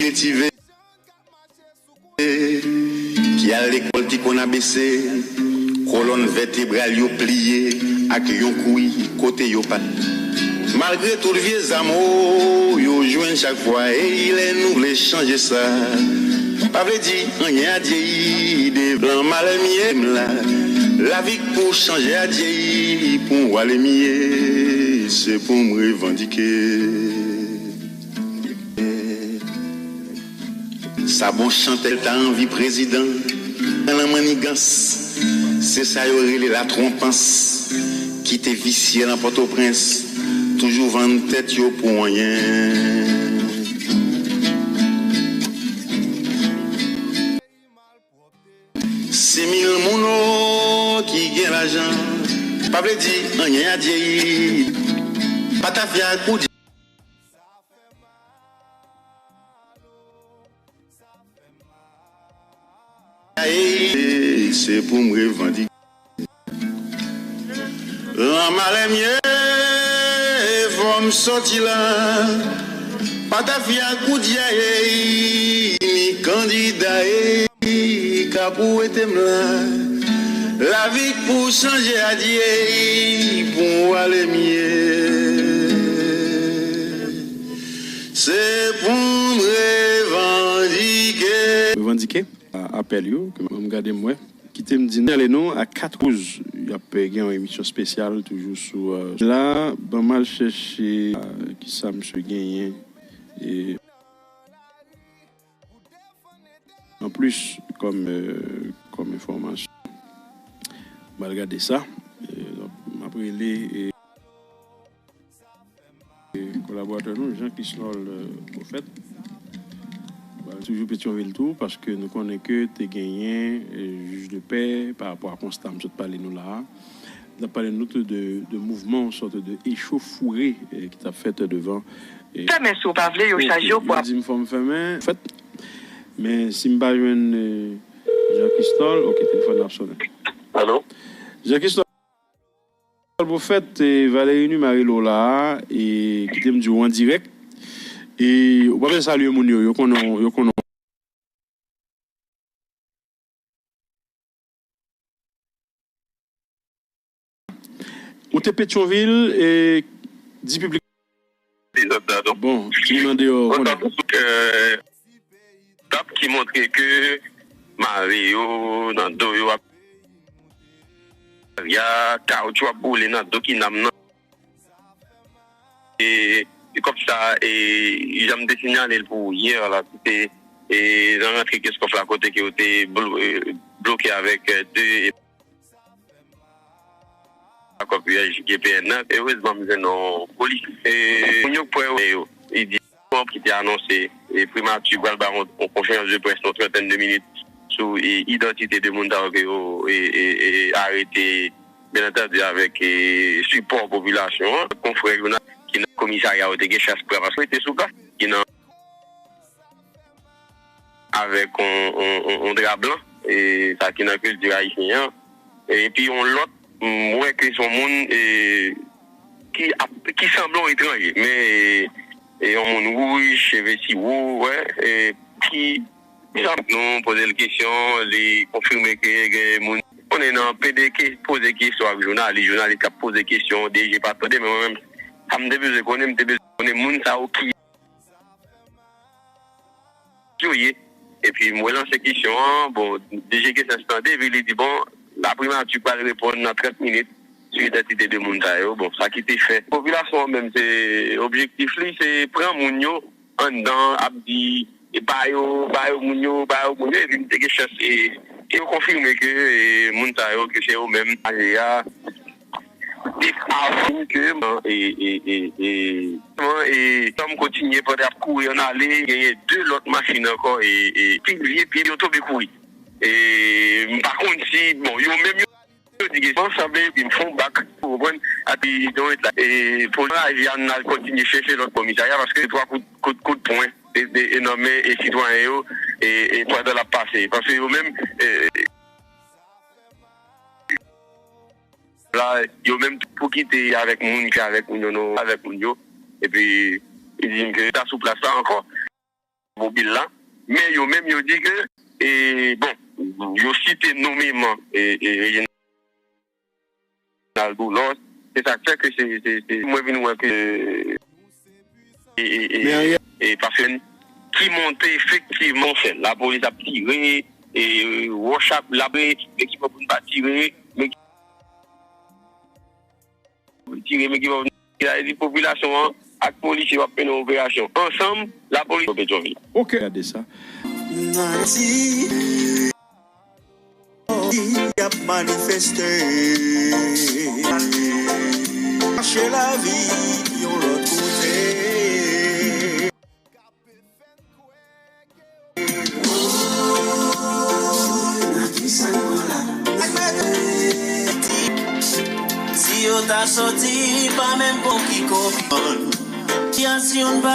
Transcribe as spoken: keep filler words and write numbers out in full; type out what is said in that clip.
Retive, ki al lekòl te konn abese, kolòn vètebral yo pliye ak yon kwi kote yo pa. Malgre tout vye zamo yo jwenn chak fwa, e lè nou vle chanje sa, pa vle di anyen adye devan malè m ye m la. Lavi k pou chanje adye pou w ale mye, se pou m revandike. Sa bon chantè ta anvi prezidan. Nan mannigans, se sa yo rele latwonpans. Kite visye nan Pòtoprens, toujou vann tèt yo pou anyen. Se mil moun o ki gen lajan, pa vle di anyen adye. Patafya ak Poudya. Ey, se pou m revandike. Lan malè m ye, fò m sòti la. Patafya ak Poudya, ey, ni kandida, ey, ka pou wete m la. Lavi k pou chanje adye, ey, pou w ale mye. Se pou m revandike. Revandike a, apèl yo, ke m gade m wè. Kite m di nou, ale nou a kat wouz. Y ap, eh, gen yon emisyon espesyal toujou sou, eh, la, ban m al chèche, eh, kisa misye genyen. E anplis, kòm, eh, kòm enfòmasyon, m al gade sa. Eh, donk, m ap rele, eh, kolaboratè nou, Jean Chrisnol, euh, Prophète. Toujou Petyonvil tou, paske nou konnen ke te genyen, euh, jij de pè pa rapò a konsta m sot pale nou la a. L ap pale nou tou de, de mouvman, yon sòt de echauffourée, euh, ki t ap fèt devan. Fèmen si w pa vle, yo chaje w pou ap. Yo di m fò m fèmen. Fèt. Men si m pa jwenn, euh, Jean Chrisnol, ok, telefòn nan ap sonnen. Alo? Jean Chrisnol. Pwofèt, e, Valery Numa rele w la a, e, kite m di w an dirèk. E, ou pa bezwen salye moun yo, yo konnen w, yo konnen w. Ou te Petyonvil, e, di piblik. Bon, ki moun andeyò konnen. Dap ki montre ke mare yo nan do yo ap, ya, kawoutchou ap boule nan do Kinam nan. E, e kòb sa, e, jan m te sinyale l pou ou yè la, se te, e, nan rantre Kenskòf la kote ke yo te blo-, e, bloke avèk, e, de, e, akò piyaj G P N nan, erezman, m jwenn yon polis. E, moun yo kwè yo, e, yo, li di, ki te anonse, e, primati pral ba yon, yon konferans de près, yon trantèn de minit sou, e, idantite de moun sa yo ke yo, e, e, e, arete, byen antandi, avèk, e, sipò popilasyon an. Konfrè jounalis ki nan komisarya yo te gen chans pran, paske yo te sou plas, ki nan avèk yon, yon, yon, yon dra blan, e, sa ki nan kilti ayisyen an. Epi yon lòt, m wè ke se yon moun, e, ki ap, ki sanble yon etranje, men, e, e, yon moun wouj, cheve siwo, wè, e, ki, ki sanble nou poze l kesyon, li konfime ke gen moun, konnen nan pede ke poze kesyon ak jounalis, jounalis k ap poze kesyon, D G pa tande, men mwen menm, sa m te bezwen konnen, m te bezwen konnen moun sa yo ki yo ye. Epi mwen lanse kesyon an, bon, D G Kessens tande, epi li di, bon, laprimati pral reponn nan trant minit sou idantite de moun sa yo. Bon, sa ki te fèt. Popilasyon an menm, se objektif li, se pran moun yo anndan, ap di, e ba yo, ba yo moun yo, ba yo moun yo, epi m te gen chans, e, e yo konfime ke, e, moun sa yo, ke se yo menm, aje a, Dis avril ke, e, e, e, e, e, tan m kontinye pandan ap kouri ann ale, genyen de lòt machin ankò, e, e, pil vye pye yo tonbe kouri. E, m pa konn si, bon, yo menm yo, yo di ke ansanble, epi m fè yon bak, ou konprann, ati donk la, e, pou raje a, n al kontinye chèche lòt komisarya, paske twa kout, kout, kout pwen, e, e, e nan men, e, sitwayen yo, e, e, pandan l ap pase. Paske yo menm, e, la, yo menm tou pou kite avèk moun ki avèk moun yo, nou avèk moun yo. Epi, li di m ke yo ta sou plas la ankò. mobil la. Men yo menm, yo di ke, e, bon, yo site nonmenman, e, e, Reginald Boulos. Se sa k fè ke se, se, se, mwen vin wè ke, e, e, e, e, paske ki monte efektivman fè. Lapolis ap tire, e, wòch ap labre, men ki pa pou n pa tire, men ki tire, men ki pa pou n tire. Sa vle di popilasyon an ak polisye yo ap mennen yon operasyon ansanm, lapolis nan Petyonvil. Ok. Gade sa. N Ayiti, y ap manifeste, chache lavi yon lòt kote. Si yo ta soti, pa menm pon ki konprann. Sitiyasyon n pa